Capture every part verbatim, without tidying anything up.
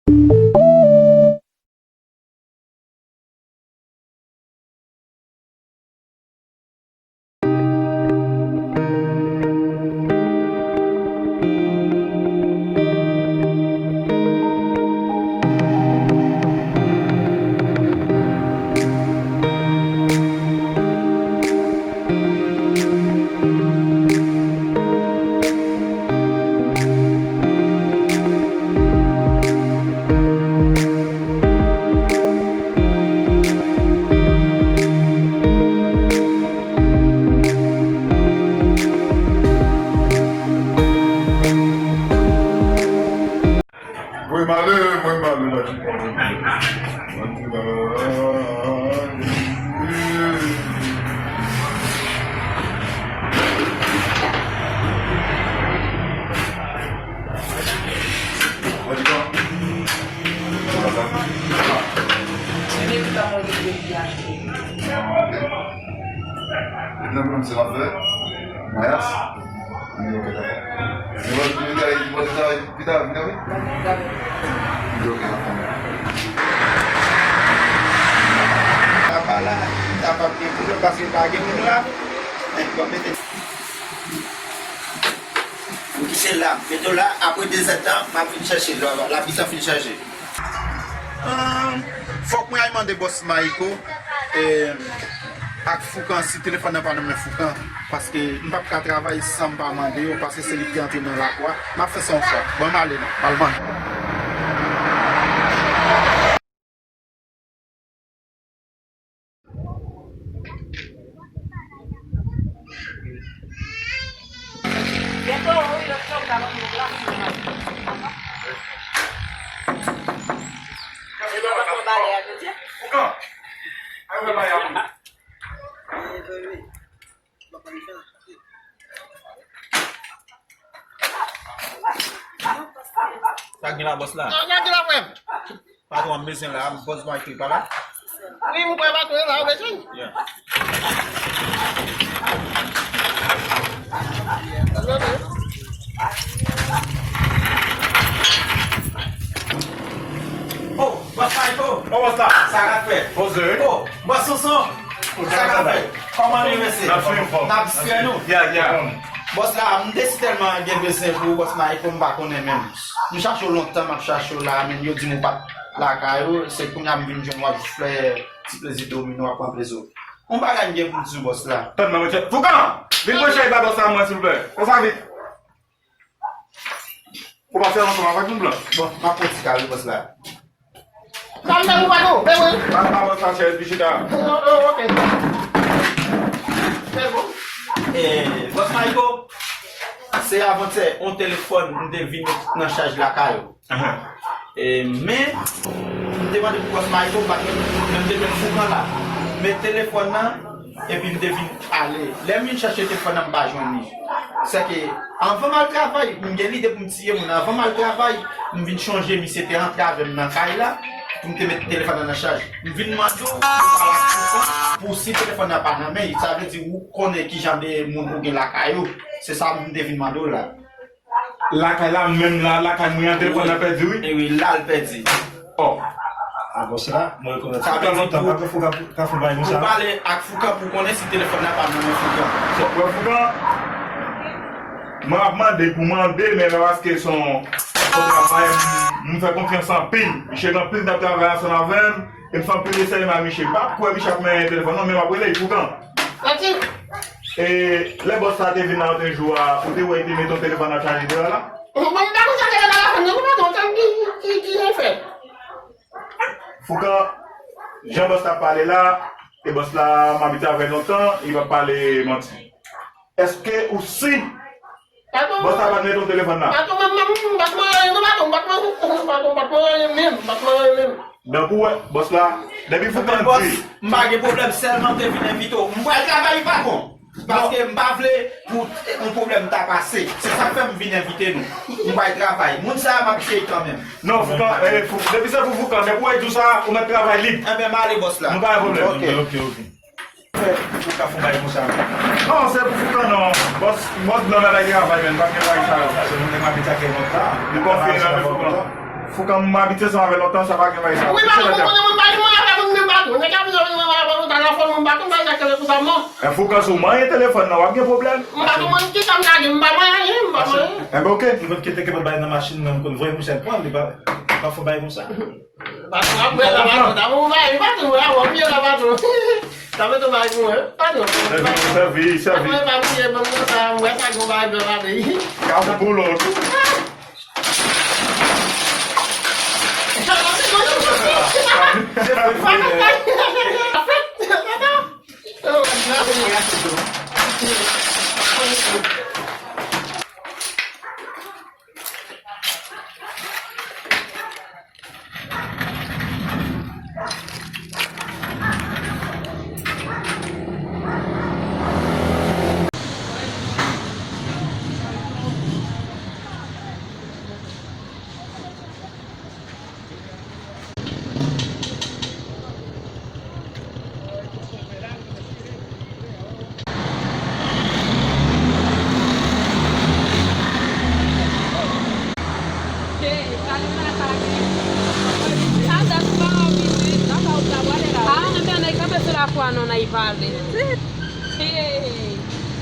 Mwen male, mwen male la. Mwen male. Nan menm se la fè mayas. Li ok, dakò. Li va, li va, li va, li va, li va, li va, li va. Li ok, dakò. Papa la, li kapab gen pwoblèm paske pa gen moun la. Bon, mete. Ou kite la, mete w la, apre de zèdtan, m ap vin chèche l, lapli sa fin chanje. Ahn, fòk mwen al mande bòs Mayko, eh, ak Foukan si telefòn nan pa nan men Foukan, paske m p ap ka travay san m pa mande yo, paske se li ki antre nan lakou a. M ap fè sa yon fwa. Bon, m ale non, m al mande. Sa k gen la, bòs la? Sa k gen la, frè m? Patwon an bezwen la, bòs Mayko pa la? Wi, m kwè patwon an la, ou bezwen? Yeah. Oh, bòs Mayko. Oh, bòs la. Sa k ap fèt? Poze, wi. Oh, bòs Sonson. Sa k ap fèt? Kòman nou ye, mesye? N ap swiv, bro. N ap swiv nou. Yeah, yeah. Bòs la, m te si tèlman gen bezwen pou ou, bòs Mayko, m pa konnen menm. M chache w lontan, m ap chache w la, men yo di m ou pa t lakay ou, se kounye a m vin jwenn w ap fè ti plezi domino, w ap pran plezi w. Yon bagay m gen pou m di w, bòs la. Tann, mwen, mwen, Foukan! Vin pran chèz ba bòs la, mwen, silvouplè. Fè sa vit. Ou pa fè ansanm avèk nou, blan? Bon, m ap pran ti kal wi, bòs la. Sa m fè pou pa nou, men wi. Pa, pa, bòs la, chèz, pi chita. Oh, oh, ok. Se bon. Eh, bòs Mayko, se avantyè, yon telefòn m te vin nan chaj lakay ou. Ahan. E, men, m te mande pou bòs Mayko, m pa t jwenn, men m te jwenn Foukan la. Men telefòn nan, epi m te vin ale. Lè m vin chache telefòn nan, m pa jwenn li. Sèke, anvan m al travay, m gen lide pou m tiye moun. Anvan m al travay, m vin chonje misye te antrave m nan kay la, pou m te met telefòn nan nan chaj. M vin mande w pou pale ak Foukan, pou si telefòn nan pa nan men l, sa vle di ou konnen ki jan de moun ou gen lakay ou. Se sa m te vin mande w la. Lakay la, menm la, lakay mwen an, telefòn nan pèdi, wi. E wi, la l pèdi. Oh. A bòs la, mwen rekonèt. Sa vle di pou, pa pou fou ka, ka fou bay konsa. Pou pale ak Foukan pou konnen si telefòn nan pa nan men Foukan. Bon, wè Foukan, mwen ap mande pou mande, men la paske son, son travay, m, m fè konfyans anpil. Misye gen anpil tan travay ansanm avè m. E m fè anpil esèy m a miche. M pa kwè miche ap menyen telefòn non, men m ap rele l toutan. Santi? E lè bòs la te vin nan lòt jou a, ou te wè li te mete yon telefòn nan chaje deyò la? Mwen, m pa konn sa te nan telefòn nan, nou pa konn sa ki, ki, ki, ki fè. Foukan, jan bòs la ap pale la, e bòs la, m abitye avè l lontan, li p ap pale manti. Èske ou si Patwon, bòs la pa t mete yon telefòn la? Patwon, m, m, m pa t manyen anyen non, patwon, m pa t manyen, patwon, m pa t manyen anyen menm, m pa t manyen anyen menm. Donk, ou wè, bòs la, depi Foukan di. M pa gen pwoblèm, sèlman m te vin envite w. M pral travay wi, patwon. Paske m pa vle pou yon pwoblèm ta pase. Se sa k fè m vin envite nou. M pral travay. Moun sa a, m ap peye kanmenm. Non, Foukan, eh, Fou-, depi se pou Foukan, depi w wè di w sa, ou mèt travay lib. Enben, m ale, bòs la. Nou pa gen pwoblèm. Ok. Ok, ok. Fè pou ka fon bagay konsa. Non, se pou Foukan non. Bòs, bòs blan nan bay travay menm, pa gen bagay sa yo. Se moun nèg mabit sa ke mòt la. Li konfye nan men Foukan. Foukan, m abitye ansanm avè l lontan, sa pa gen bagay sa. Wi, pa konn konnen moun pa gen mwen avè moun menm pa tou. Nèg ap jwenn mwen avè moun ta nan fon moun pa konn bagay sa k rele pou sa mò. E Foukan, si w manyen telefòn nan, w ap gen pwoblèm. M pa konn moun ki sa m ka gen, m pa manyen anyen, m pa manyen. Enben, oke. M konn kite ke bagay nan machin nan, m konn voye moun sèl pran, li pa, li pa fè bagay konsa. Patwon ap wè la, patwon, ta bon bagay, patwon, la, w ap byen la, patwon. Ta mete yon bagay pou mwen, patwon. Sèvi, sèvi, sèvi. Patwon, e pa bliye, ban m konsa, m wè sa gon bagay blan la, wi. Ka pou boulot. Ah, nan men nèg kanpe sou lafwa non, nan y pale.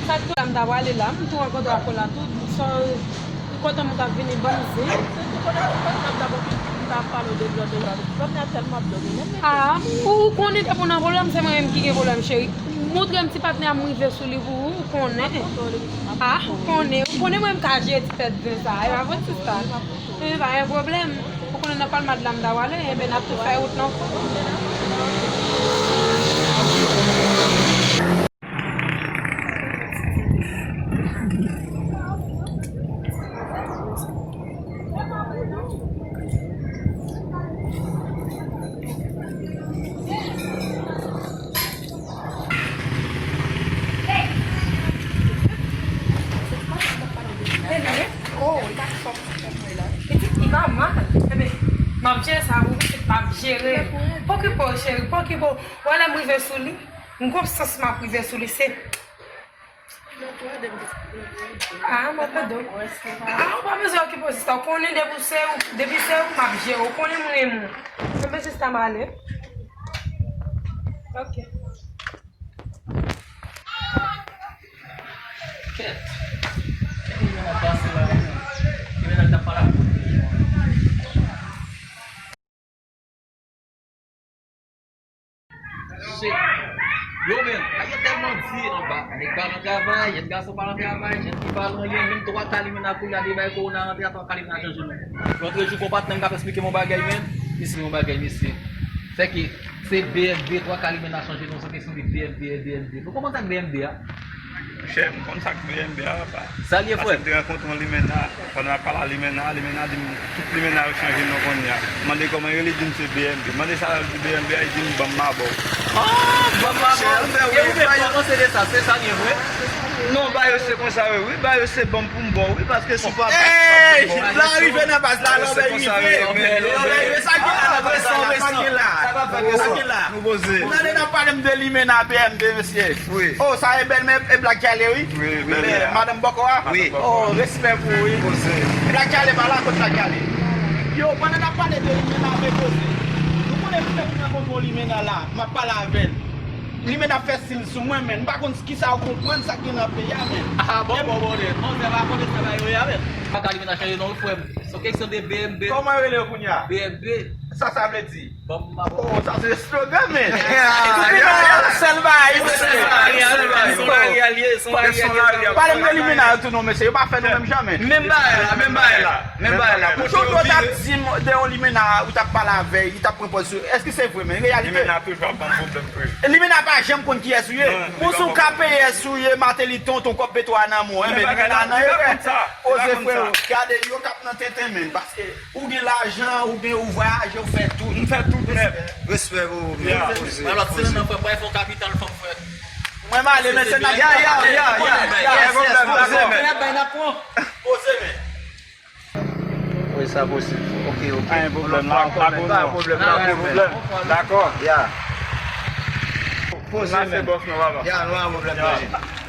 Sa k tou la, m ta pale la, m tou rankontre ak ou la, tou, sa, kote m ka vini, ban m zen. Se tou kote, kote m ap dabò ki m ta pale w de blòde la. Pèp la tèlman blòde, men. Ah, ou konnen depi w nan pwoblèm, se mwen menm ki gen pwoblèm, cheri. Montre m ti patnè a m rive sou li pou ou, ou konnen. Ah, ou konnen, ou konnen mwen m ka jere ti tèt zen sa, e pa vre sista. Men pa gen pwoblèm. Ou konnen nan Palmad la m ta pale, enben n ap tou fè wout nan fon. Oh, li pa fò. Pitit, li pa mal. Enben, m ap jere sa pou pitit, m ap jere. Pa okipe w, cheri, pa okipe w. Wè lè m rive sou li, m gon sans m ap rive sou li, se Ah, mwen tande w. Ah, ou pa bezwen okipe w, sista. Ou konnen depi se ou, depi se ou, m ap jere. Ou konnen m renmen w. Enben, sista, m ale. Ok. Kèt. Kèt, li menm ap pase la, li menm. Li menm ap pale ak moun. Shit. Yo, men, bagay yo tèlman di anba. Nèg pa nan travay, jèn gason pa nan travay, jèn fi pa nan anyen, menm twa ka limena kounye a depi kowona rantre a, twa ka limena chanje non. Lòt jou, gon patnè m k ap esplike m yon bagay, men, mesye, yon bagay, mesye. Sèke se B M B, twa ka limena chanje non, se kesyon de B M B, B M B. Nou konprann sa k B M B a? Monchè, m konn sa k B M B a, papa. Sa l ye, frè? Paske m te rankontre yon limena, pandan m ap pale a limena, limena di m, tout limena yo chanje non kounye a. M mande kòman yo rele, li di m se B M B. M mande sa yo rele B M B a, li di m ban m ma ba w. Ah, ban m ma ba w. E ou menm, kòman se de sa? Se sa l ye, vre? Non, ba yo se konsa yo, wi. Ba yo se ban m pou m ba w, wi, paske si w pa ba m, m pa ba w. Ey, lè w rive nan baz la, lè w rive. Lè w rive, sa ki la, sa ki la, sa ki la. Nou poze. Ou tande n ap pale m de limena, B M B, mesye. Wi. Oh, sa e bèlmè e Black Kale, wi. Wi, bèlmè. Madanm bòkò a? Wi. Oh, respè pou ou, wi. Poze. Black Kale pa la, kot Black Kale? Yo, pandan n ap pale de limena, men poze. Nou konnen m fèk rankontre yon limena la, m ap pale avè l. Limena ap fè stil sou mwen, men m pa konn kisa ou konprann sa k gen nan peyi a, men. Ah, bon, bon, bon, bon. Manzè pa konnen sa ba yo ye a, men. Pa ka limena chanje non, frè m. Se yon kesyon de B M B. Kòman yo rele yo kounye a? B M B. Sa sa vle di? Ban m ma ba w. Oh, sa se slogan, men. Limena, sèl bagay, mesye. Sèl bagay, sèl bagay. Pale m de limena yo tou non, mesye. Yo pa fè nou menm jan, men. Menm bagay la, menm bagay la, menm bagay la. Kote yo vire. Tonton t ap di m de yon limena, ou t ap pale avè l, li t ap pran pòz sou. Èske se vre, men, reyalite? Limena toujou ap ban m pwoblèm toujou. Limena pa janm konn kiyès ou ye. Bon, si w ka peye yès ou ye, Martelly, tonton, kòb petwo a nan men w, men limena nan erè. Poze, frè, gade, yo t ap nan tenten, men, paske Ou gen lajan, ou gen, ou vwayaje, ou fè tout. M fè tout nèt. Respè pou ou, men. Alò, ti nèg nan fè, pa fè kapital fanm fè. Mwen m ale, men se nan ya, ya, ya, ya, ya, yes, yes, poze, men. Poze, men. Wi, sa posib. Ok, ok. Pa gen pwoblèm, la, pa gen pwoblèm, pa gen pwoblèm. Dakò. Ya. Poze, men. Ya, nou pa gen pwoblèm, poze. Sa se bòs nou, papa. Sa se bòs nou, papa.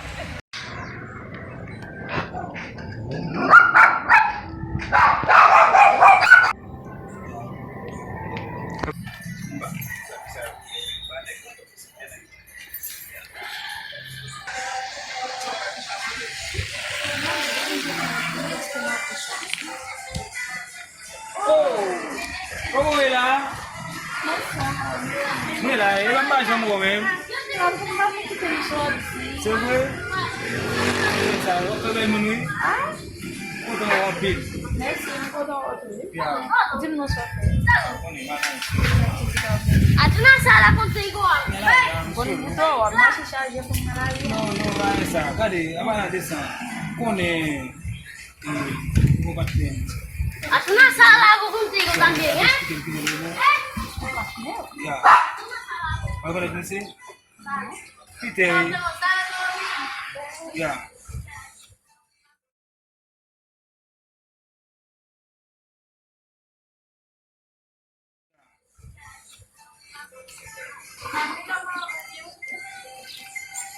La, e pa m pa janm wè w menm. Nan, pou m pa vin kite m sòti. Se vre? Se sa, w ap fè bèl moun, wi. Ah? Kontan wè w anpil. Mèsi, m kontan wè w tou, wi. Ya. Di m non sa w fè. Ou konnen, madanm. Adjina sa la konn se Igor. Konn bouton, w ap mache chaje pou m nan lari. Non, non, pa gen sa. Gade, apa nan desann. Konnen. Bon, patnè. Asina sa la, ou konn te konn tande, hein? Ya. Ou konn misye? Peter, wi. Ya.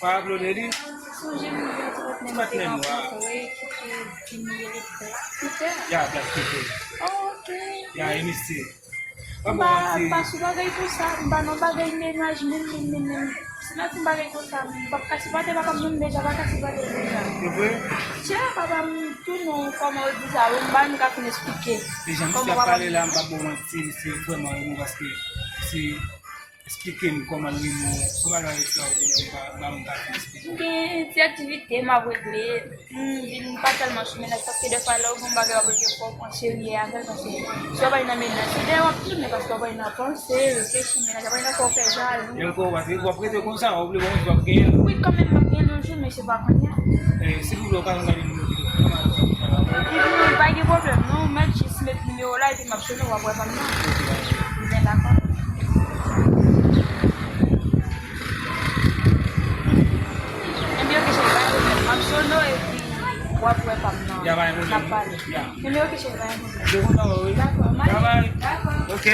Pa aplode li. Sonje m gen trant menm te nan kontre ki te vini rele Black Peter. Ya, Black Peter. Oh, ok. Ya, e misye. Pa bon manti. M pa sou bagay konsa, m pa nan bagay mennaj moun, moun, moun, moun. Si m ap fè yon bagay konsa, m p ap ka sipòte papa m, non, m deja pa ka sipòte l deja. Se vre? Tchè, papa m tou non, kòman yo di sa, m pa menm ka fin esplike. Deja, misye ap pale la, m p ap ba w manti, misye vrèman renmen w paske misye esplike m kòman l renmen w, se yon bagay ekstraòdinè, m pa, m pa menm ka fin esplike. M gen ti aktivite m ap regle. M vin pa tèlman sou mennaj, paske dèfwa lè w gen yon bagay w ap regle, fò w pran serye avè l, paske si w ap al nan mennaj, se dèyè w ap tounen, paske w ap al nan panse, reflechi, mennaj ap al nan fè w fè jalou. Yon fwa w ap, w ap rete konsa, w ap vle bon, w ap genyen l. Wi, kanmenm, m ap genyen l yon jou, men se pa kounye a. Eh, silvouplè, w ka gade nimewo telefòn mwen, m ap fè travay. Epi, pa gen pwoblèm, non, w mèt jis met nimewo w la, epi m ap sone, w ap wè pa m nan. Byen, dakò. Ebyen, ok, cheri, pa gen pwoblèm. M ap sone w epi w ap wè pa m nan. Ya, pa gen pwoblèm. N ap pale. Ya. Ebyen, ok, cheri, pa gen pwoblèm. Dakò, m ale. Dakò. Ok.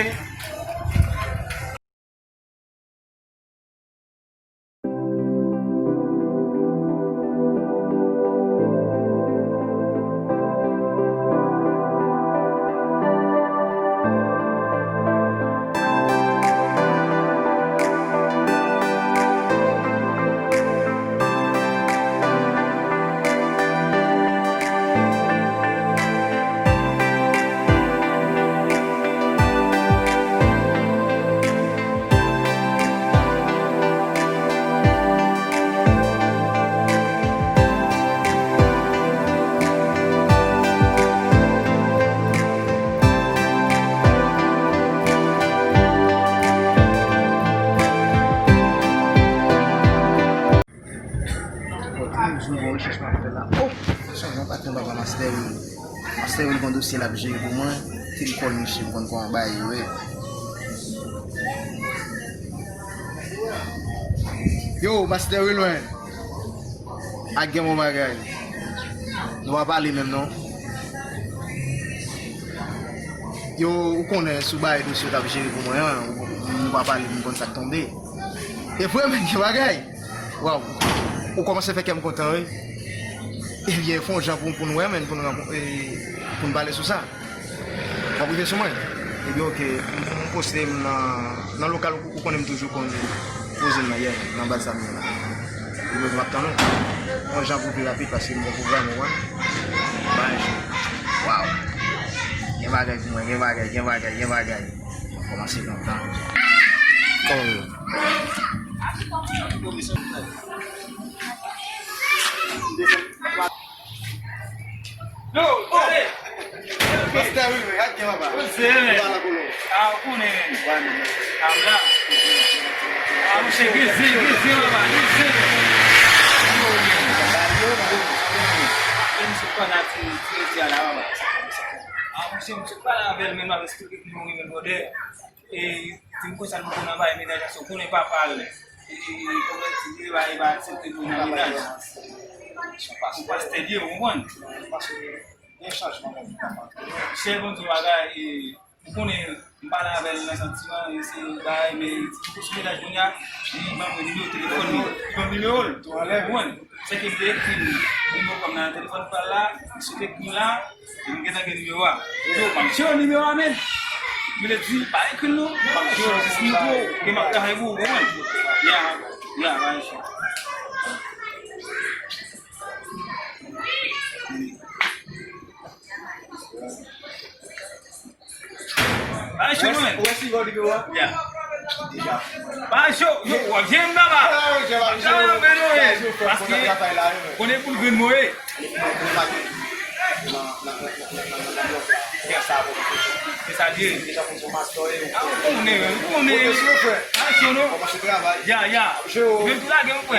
Yon jou bon rechèch m ap fè la. Oh! Sa yon patnè papa Master Will. Master Will gon dosye l ap jere pou mwen. Te m call misye pou konn kòman bagay yo ye. Yo, Master Will, mwen. Ak gen bon bagay. Nou pa pale menm non. Yo, ou konnen sou bagay dosye yo t ap jere pou mwen an, ou, nou pa pale, m konn sa k tonbe. E vre, men, gen bagay. Waw. Ou kòmanse fè kè m kontan, wi. Ebyen, fè yon jan pou, pou n wè, men, pou n rankon-, e, pou n pale sou sa. W ap rive sou mwen? Ebyen, ok. M, m poste m nan, nan lokal ou, ou konnen m toujou konn poze m nan, yeah, nan baz sa m ye la. Ebyen, ok, m ap tann ou. Yon jan pou pi rapid, paske m gon pwogram, ou wè. Bay jou. Waw. Gen bagay pou mwen, gen bagay, gen bagay, gen bagay. Kòmanse kontan. Kòman nou? Yo, pale! Pastè Wilmer, ak gen papa. Ou se, men. Ou pa nan kolon. Ah, ou konnen, men. Wè, men. Ah, m la. Ah, monchè, gen zen, gen zen, papa, gen zen. Yo, men. Yo, men. Gen misye fanatik, ti, ti, a la, papa. Ah, monchè, misye pale avè l, men, m ap esplike ki moun li menm, brother. E, di m konsa, nou konn anvayi mennaj la, se w konnen papa l. E, e, e, kòman di, li pa, li pa aksepte nou nan mennaj. Ou pastè li ye, ou konprann? Chè, bon, di bagay, e, ou konnen, m pale avè l nan santiman, e se bagay, men, ti kous mennaj kounye a, li ban mwen nimewo telefòn li, li ban m nimewo l, ou konprann? Sèke m te ekri l, nimewo pa m nan telefòn pa l la, li sot ekri m la, e m gentan gen nimewo a. Yo, pa m cheri nimewo a, men. M vle di, pa ekri l non, pa m cheri, jis nimewo, e m ap travay pou ou, ou konprann? Ya, ya, pa gen chans. Ay, cheri, mwen. Ou wè si bon nimewo a? Ya. Pa cho, yo, w ap jwenn m papa. Sa yo vle nou ye. Paske konnen pou l grenn mwen ye. Se sa l ye. A, ou konnen, ou konnen. Pa cho non. Ya, ya. Mwen tou lage m frè.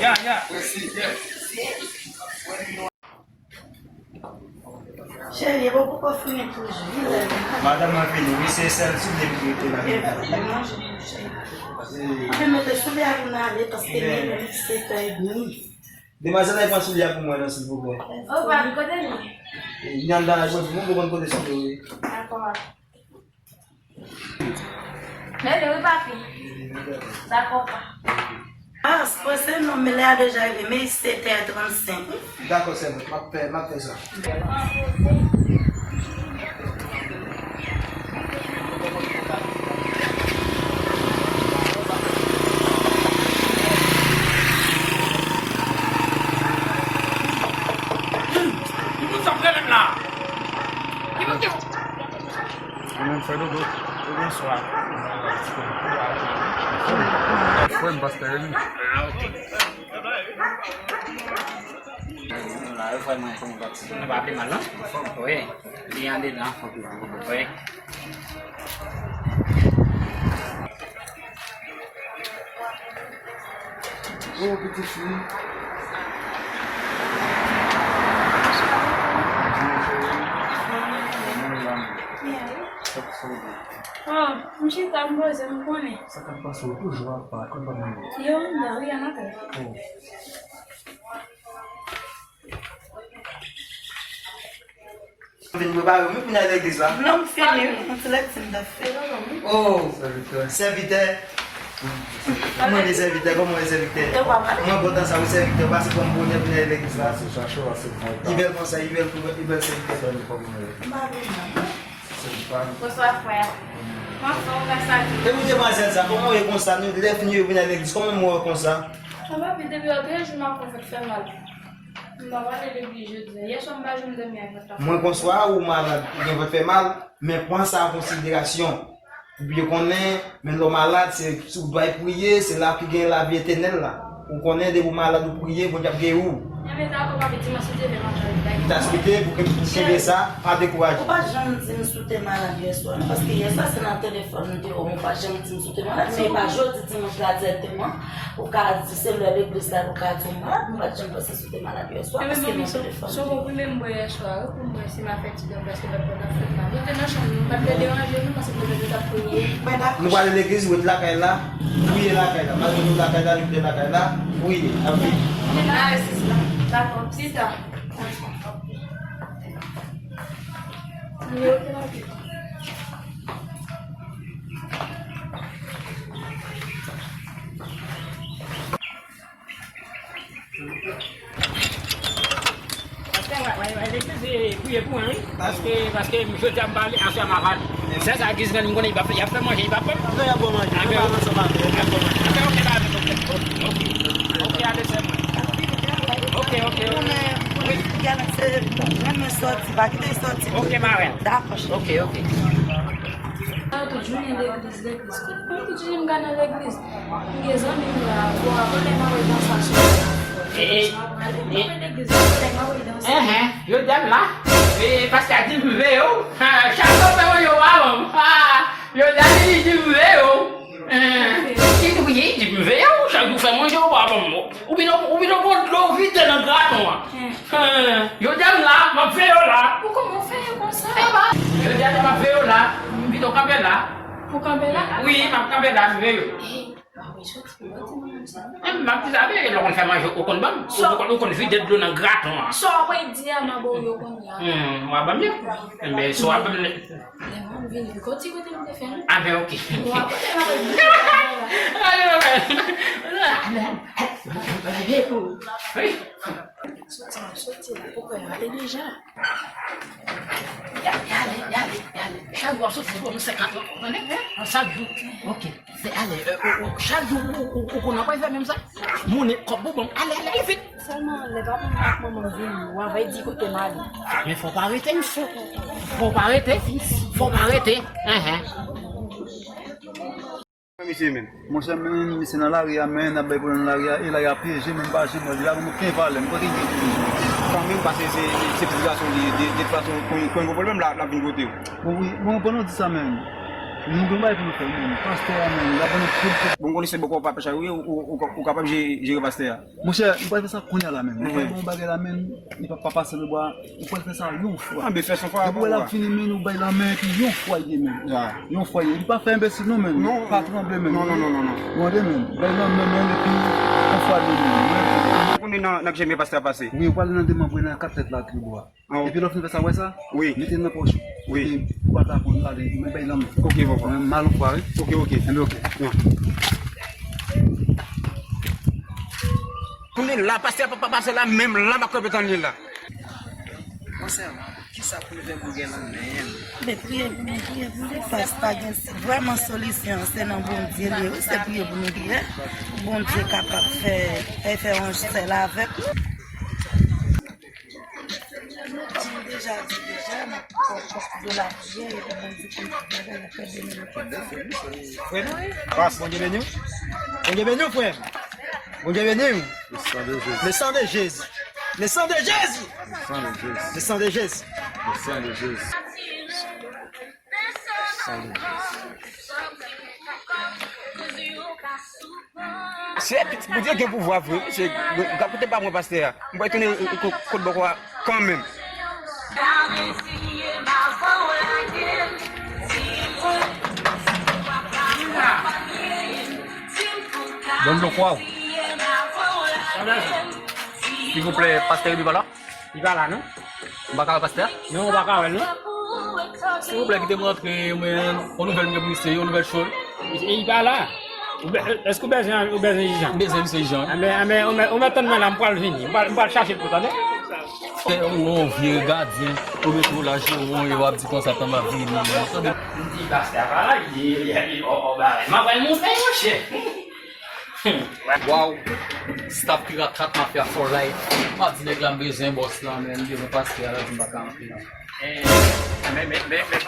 Ya, ya. Cheri, e bon poko fini toujou. Madanm mwen vini, wi, se sèl ti de ki rete la. Mwen mete soulye a pou n ale, paske li menm li sete èdmi. Demwazèl la pran soulye a pou mwen non, silvouplè. O, papi, kote li? Li anndan la, jodi, mwen konn kote soulye yo ye. Dakò. Mete wi, papi. Dakò, pa. Ah, se non, men lè a deja rive, men sete è trannsenk. Dakò, sèvant, m ap fè, m ap fè sa. Ki moun sa ap rele m la? Ki moun ki Mwen menm fè dodo, dodo swa. Frè m, pastè Remy. Ah, ok. Nou pa pi mal, non? Wi. Li andedan. Wi. Oh, pitit fi. Oh, m chita, m poze, m konnen. Sa k ap pase w toujou apa, kòm pa mwen. Yo, m nan, wi, an atè. Oh. Vin prepare w, wi, pou n al legliz la. Non, m fini, wi. Yon ti lekti m t ap fè. Oh, sèvitè. Kòman w ye, sèvitè? Kòman w ye, sèvitè? Mwen kontan sa, wi, sèvitè. Pase pran m bonè pou n al legliz la. Li bèl konsa, li bèl, li bèl, sèvitè. Bonswa, frè. Kòman w ye, demwazèl sa? Kòman w ye konsa? Nou, lè fini, yo vin al legliz. Kòman w ye konsa? An papi, depi lòt jou, m ap fè fè mal. M pa prale legliz jodi a. Yè swa m pa janm dòmi ak vant la. Mwen konswa ou malad, ou gen vant fè mal, men pran sa an konsiderasyon. Ou byen konnen, men lè w malad, se sou dwa priye, se la ki gen lavi etènèl la. Ou konnen depi w malad ou priye, Bondye ap geri w. Enben dakò papi, dimanch ou te fè m ap jwenn bagay. M ta swete pou ke, pou kenbe sa, pa dekouraje. Ou pa janm di m si w te malad yè swa, non, paske yè swa se nan telefòn nou te wè w, ou pa janm di m si w te malad, men e pa jodi dimanch la dirèkteman. Ou ka di se lè legliz la, ou ka di w malad, m pa t janm panse si w te malad yè swa, paske nan telefòn. Se yon bon pou m bwè yè swa, wi, pou m wè si m a fè ti dòmi, paske lòt bò n ap fè mal. Nou te nan chanm nou, m pa t vle deranje nou, paske nou te ap priye. Nou prale legliz, ou ret lakay la, priye lakay la. Malgre nou lakay la, nou ret lakay la, priye, ap priye. Dakò, pita. Pastè, w a, w a, w a legliz, e, priye pou mwen, wi. Paske, paske, jodi a m pale, aswè a m ap pale. Sè sa, legliz, m konnen li p ap fè, y ap fè manje, li p ap fè. Non, y ap bon manje. Anben, nou pale ansanm avè l, y ap bon manje. Anben, ok, pa gen pwoblèm. Ok, ok. Ok, ale, sè mwen. Ok, ok, ok. Wi. Gade, se, renmen sòti, pa kite l sòti. Ok, marèn. Dakò, cheri. Ok, ok. Tout jounen legliz, legliz. Tout, tout jounen m ka nan legliz. M gen zanmi m la, bon, apre lè m a wè konsa sou. E, e, m ap wè legliz, apre lè m a wè danse. Enhen, jodi a m la. E, pastè a di m veye w. Ha, chak fwa w fè manje w pa ban m. Ha, jodi a li di m veye w. Enhen, li di, wi, li di m veye w. Chak jou w fè manje w pa ban m. Ou vin, ou vin pran dlo vide nan graton an. Enhen, jodi a m la, m ap veye w la. Ou kòman w fè ye konsa? Jodi a m ap veye w la. M vin kanpe la. Ou kanpe la? Wi, m ap kanpe la, m veye w. Enben, m ap di sa, men lè w konn fè manje, ou konn ban m. Ou konn, ou konn vide dlo nan graton an. Sa w ap di a, m a ba w yo kounye a. Hmm, w a ban m yo? Enben, sa w a ban m. Lè m vini, pi kò ti kote m te fè l. Anben, ok. Bon, apre m ap di. Wi. Soti, m ap soti la, poko ale deja. Y ale, y ale, y ale. Chak jou w ap soti, se pou nou senkant, tande? Chak jou. Ok. Se ale, e, o, o, chak jou, ou, ou, ou konn ap fè menm sa? Monnen, kòb ou ban m. Ale, ale, ale vit. Sèlman, lè papa m ak manman m vini, w a va di kote m ale. Men fò w pa rete. Fò w pa rete. Fò w pa rete. Enhen. Misye menm. Monchè, men misye nan lari a, men n ap bay pwoblèm nan lari a, e lari a pyeje, men m pa janm wè li la, bon, m gen valè, m kote li ye. Kanmenm, paske se, se pitit gason li ye, de, de tout fason, kon, kon yon pwoblèm, l ap, l ap vin kote w. Bon, wi, bon, pandan w di sa, men, nou gen yon bagay pou nou fè, men, pastè a, men, l ap ban nou tout. Bon, m konnen se bòkò papa chay ou ye, ou, ou, ou, ou kapab jere, jere pastè a. Monchè, m pral fè sa kounye a la menm. Mwen pral fè yon bagay la menm, li pa, pa pase nan bwa. Ou pral fè sa yon fwa. Anben, fè sa yon fwa. Depi w wè l ap vini, menm, ou bay lanmen, epi yon fwa l ye menm. Yon fwa l ye. Li pa fè enbesil non, menm. Pa tranble menm. Non, non, non, non, non. Ou tande menm. Bay lanmen menm, epi yon fwa l ye menm. Ou konnen nan, nan ki chemen pastè a pase. Wi, ou pral nan demanbre nan kat tèt la, tribwa. Epi lè w fin fè sa, wè sa? Wi. Mete l nan pòch ou. Wi. Epi ou pa ta konn pale, men bay lanmen. Ok, papa. Mwen mal yon fwa, wi. Ok, ok. Enben, ok. Kounye la, pastè a pa, pa pase la, menm la, m ap kanpe tann li la. Monchè, kisa pou nou fè pou gen lanmen? Men priye pou nou, priye pou nou, pas pa gen vrèman solisyon, se nan Bondye li ye, wi, se priye pou nou priye. Pou Bondye kapab fè, fè, fè yon sèl avèk nou. Nou, kòm nou deja di deja, nou pran kòk de lapriyè, epi Bondye konn tout bagay, l ap fè de nou. Frè m, pas, Bondye beni w. Bondye beni w, frè m. Bondye beni w. Le sang de Jésus. Le sang de Jésus. Le sang de Jésus. Le sang de Jésus. Le sang de Jésus. Le sang de Jésus. Le sang de Jésus. Se pitit Bondye gen pouvwa vre, wi. Se, gade kote pa mwen pastè a. M pral tounen, e, e, ko-, kot bòkò a kanmenm. Donn lòk waw. Silvouplè, pastè Ebi pa la? Li pa la, non? M pa ka wè pastè a? Non, ou pa ka wè l, non. Silvouplè, kite m rantre, mwen, yon nouvèl m gen pou misye, yon nouvèl show. E li pa la. Ou be-, èske ou bezwen, ou bezwen Jean? M bezwen misye Jean. Anben, anben, ou mèt, ou mèt tann mwen la, m pral vini. M pral, m pral chache l pou tande. Se yon vye gadyen, ou mete w la, Jean, e w ap di konsa, tan m ap vini, men. Tande. M di pastè a pa la, li, li, li, o, o, bagay. M ap pral montre, monchè. Waw! Staff Pirakat Mafya for life. M ap di nèg la m bezwen bòs la, men m bezwen pastè a, l ap di m pa ka antre non. Eh, men, men, men, men,